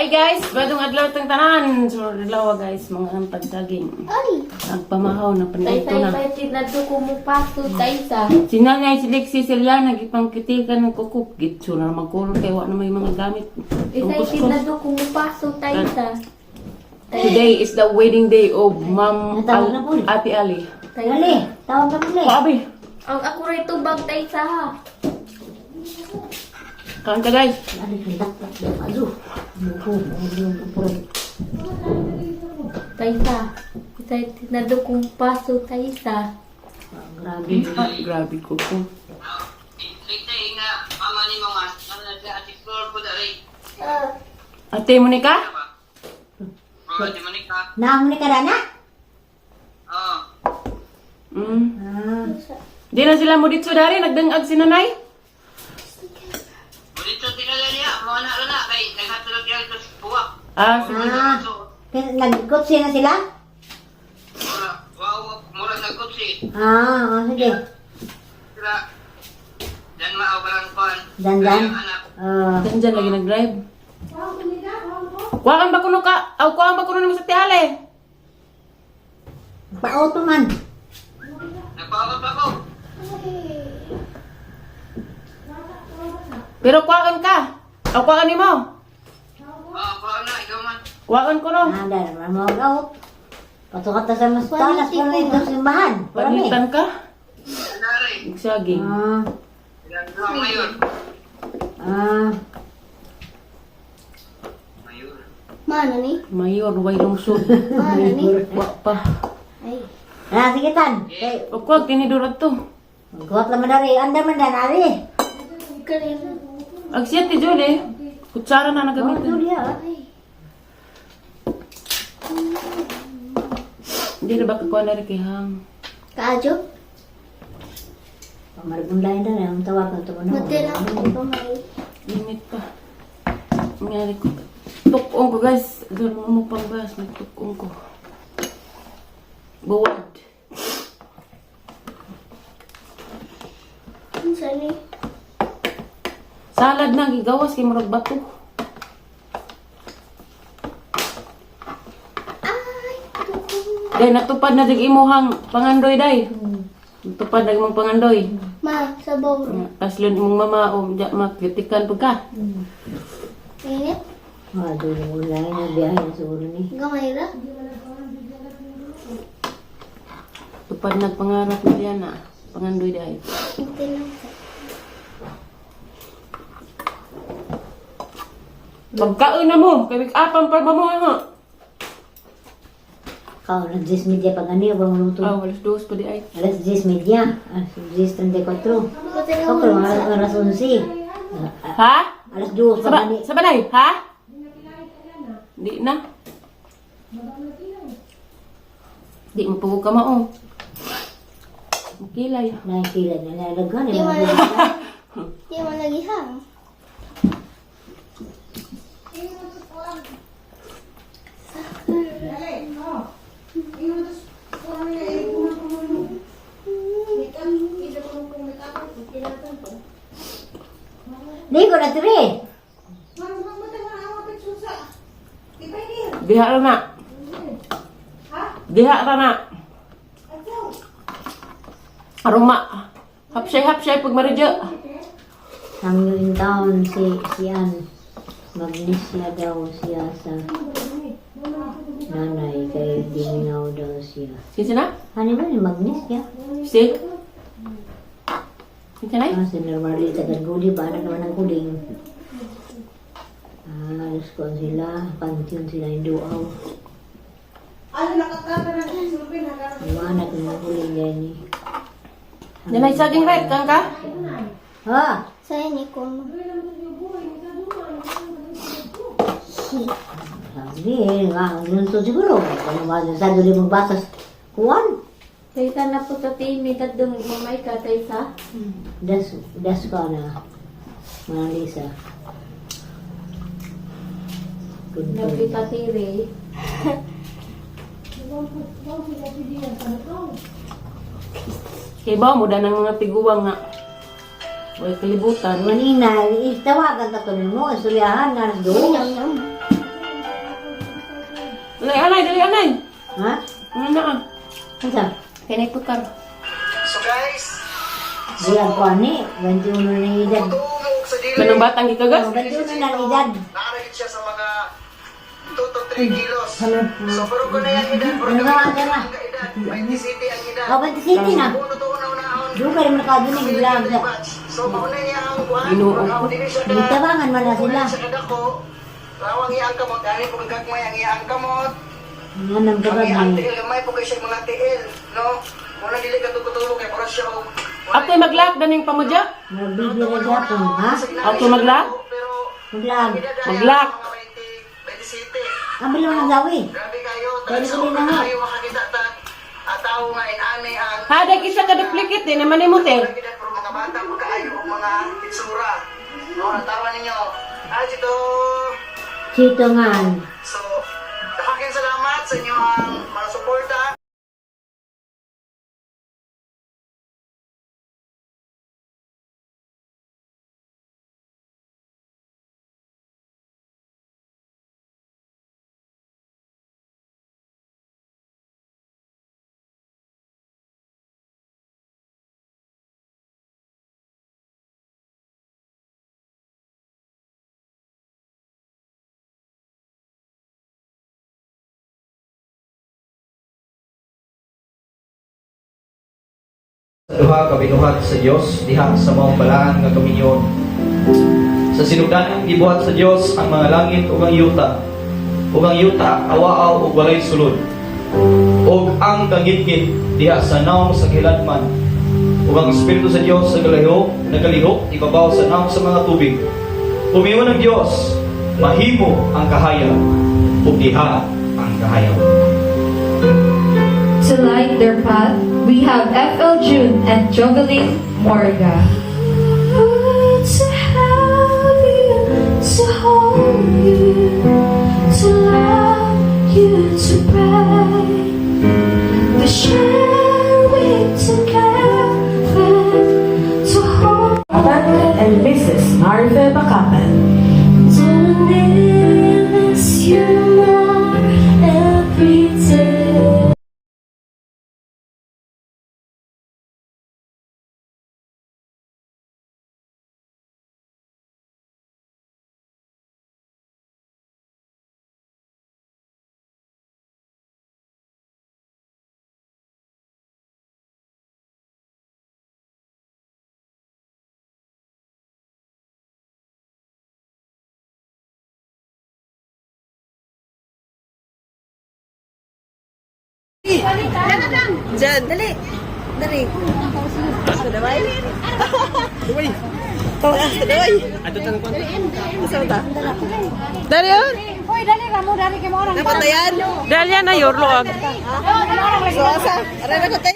Hi guys, badong adlaw tang tanan. So adlaw guys, mga ampag daging. Ay! Nagpamahaw na Tay panito tay na. tay tinadto ko mo paso tay sa. Si Nanay, si Lexi, si Liana, gipangkitikan ng kukuk. Gitso na magkulong kay wa na may mga gamit. Itay tinadto ko mo paso tay sa. Today is the wedding day of Ma'am Natawag na po. Ate Ali. Tay Ali, tawag ka muli. Pabi, Ang ako ray tubag tay sa. Ha. kaan ka guys. Ali, kandak ka. Aduh. Buko, buko, buko. Tay sa. Itay tinadto ko mo paso tay sa. Ah, grabe. Ah, grabe kuko. Ate Monica? Naamon ni ka na? Mm. Di na sila mo dito dari, nagdangag si Nanay. Ah, sige. Ah, nagkotse na sila? Ah, oh, sige. Dandan. Ah, Diyan dyan lagi nag-drive. Kuhaan ba kuno ka? Aw, kuhaan ba kuno nimo sa tiyale? pa-auto man. Pero kuhaan ka. Aw, kuhaan nimo. Kuhaan ko no. Ah, dahil naman mo out. Patukat na sa mas talas pa rin ito simbahan. Parami. Panitan ka. Nagsaging. Ah. Ah, Mana ni? Mayor, way lungsod. Mana ni? Wa pa. Ay. Ah, sige tan. Kay, O kuwag, tinidurat to. magkuhat naman dari. Andar man dan ari. Kanina. Ag siya ti Julie. Kutsara na Oh, nagamitin. Julia. Ah. Ay. Hindi na ba kakuha na rin kay Hang? Kaadyo? Pamaribong lain dan ang tawag ng tumo na. Buti lang ako pamay. Init pa. Nangyari ko. Tukong ko guys. Doon mo mo pang bas. May tukong ko. Buwad. Unsa ni? Salad na gigawas kay murag bato. Ay! Tukong. Day natupad na jud imuhang pangandoy day. Natupad na imong pangandoy. Ma, sabaw ro. Taslon imong mama o ja makritikan pud ka. Init? Ah, dulong lain na biyahe na siguro ni. Gamay ra? Tupad na pangarap ni Diana. Pangandoy day. Buti lang. Pagkaon na mo, kay apan pa ba mo ha? Kau alas 10 media pag ano yung luto. Ah, alas dos pa di ay. Alas 10 media, alas 10:34. Buti lang Okay, unsa. alas alas 11. Ha? Alas 2 pag Saba, ano. saba day, ha? Di na. Di mo pugo ka mao. Makilay. Nakikila na nalaghan. Di man lagi. Di man lagi hang. Di ko na tiri. Diha ra na. Diha ra na. Aroma. Hapsay hapsay pag maridyo. Ang in town si si Ann. Magnisya daw siya sa nanay kay Diminaw daw siya. Kinsa na? Ano ba ni Magnisya? Si? Kinsa na? Ah, si Normally tagal guli ba anak naman ang kuling. Ah, alas ko sila, pantion sila yung duaw. Ano nakakata na sulpin ha Yung anak ng kuling yan eh. Nanay saging red kang ka? Ha? Saya ni ko. Sabi eh, nga, ang lunto siguro. Ano ba, sa duli magbasas. Kuwan. Tay sa na po sa tini tadto mamay ka tay sa. Das, das ka na. Mga Lisa. Good. Napita tiri. Kay ba mo ng mga tiguang nga. Way kalibutan. Manina, itawagan ka to mo, istoryahan nga alas dos. Yum yum. Dali anay, dali anay. Ha? Ano na ka? Ano? Kaya pukar. So guys, Bilang ko ani, 21 na edad. tumog sa dili. Kanang batang gikagas? Oh, 21 na edad. Nakaragit siya sa mga 2 to 3 kilos. So pero ko na yung edad, pero Ano ba, ano ba? ang edad, 20 city ang edad. Oh, 27 na. Puno to una unaon. Dugay naman ka dun yung vlog. So mauna niya ang kuan, Ginoo. pero dili siya ka. Gitabangan man na sila. Dili siya kadako. Rawang iyang kamot, ani po kang gagmay ang iyang kamot. Nga nang Ang kapag iyang may. tiil gamay po kay siya mga tiil, no? Muna dili ka tulo kay mura siya og Ako'y maglak daning pamudya. Magbibira gyapon, ha? Ako maglak? Pero Maglag. Maglak. Ang bilo ng gawi. Grabe kayo, Pwede talaga ko din na nga. kayo makakita ta at tao nga inani ang Hadag isa ka duplicate eh, naman mo te. Grabe na pero mga bata pagkaayo og mga itsura. No, natawa ninyo. Ah, dito. Chito nga. So, dakaking salamat sa inyo ang mga suporta. Sa duha ka binuhat sa Dios diha sa maong balaan nga kominyon. Sa sinugdanang gibuhat sa Dios ang mga langit ug ang yuta. Ug ang yuta awaaw ug walay sulod. Ug ang kangitngit diha sa naong sa kiladman. Ug ang espiritu sa Dios sa galihok, nagalihok ibabaw sa naong sa mga tubig. Umiwan ang Dios, mahimo ang kahayag ug diha ang kahayag. To light their path, we have FL June and Jovelyn Morga. To have you, to hold you, to love you, to pray, to share it together, to hold. And Mrs. Marve Bakapan. Don't miss you more every day. Dali yun. Dali na yorlo. So asa? Aray na ko tayo.